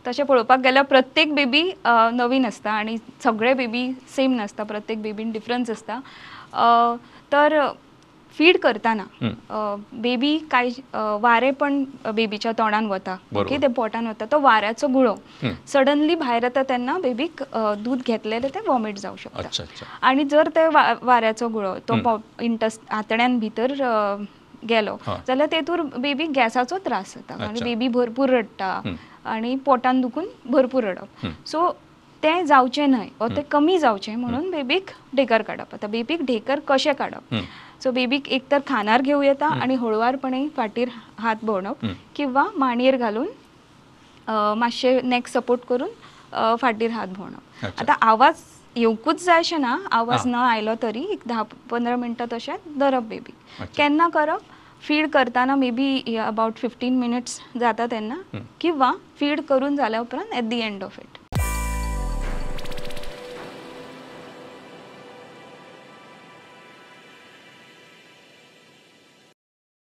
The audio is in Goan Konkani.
तशें पळोवपाक गेल्यार प्रत्येक बेबी नवीन आसता आनी सगळे बेबी सेम नासता, प्रत्येक बेबीन डिफरन्स आसता. तर फीड करताना बेबी काय वारें पण बेबीच्या तोंडान वता, ओके, ते पोटान वता, तो वाऱ्याचो गुळो सडनली भायर येता तेन्ना बेबीक दूद घेतलेलें तें वॉमिट जावं शकता. आनी जर ते वाऱ्याचो गुळो तो इंटस्ट आतड्यान भितर गेलो जाल्यार तेतूर बेबीक गॅसाचो त्रास जाता आनी बेबी भरपूर रडटा आनी पोटान दुखून भरपूर रडप. सो तें जावचें न्हय वा तें कमी जावचें म्हणून बेबीक ढेकर काडप. आतां बेबीक ढेकर कशें काडप? सो बेबीक एक तर खानार घेवं येता आनी हळुवारपणे फाटीर हात भोंवडप किंवा मांडयेर घालून मातशें नेक सपोर्ट करून फाटीर हात भोंवडप. आतां आवाज येवकूच जाय अशें ना, आवाज न आयलो तरी एक 10-15 मिनटां तशें धरप बेबीक. केन्ना करप? फीड करताना मे बी अबावट 15 मिनट्स जाता तेन्ना, किंवा फीड करून जाल्या उपरांत at the end of it.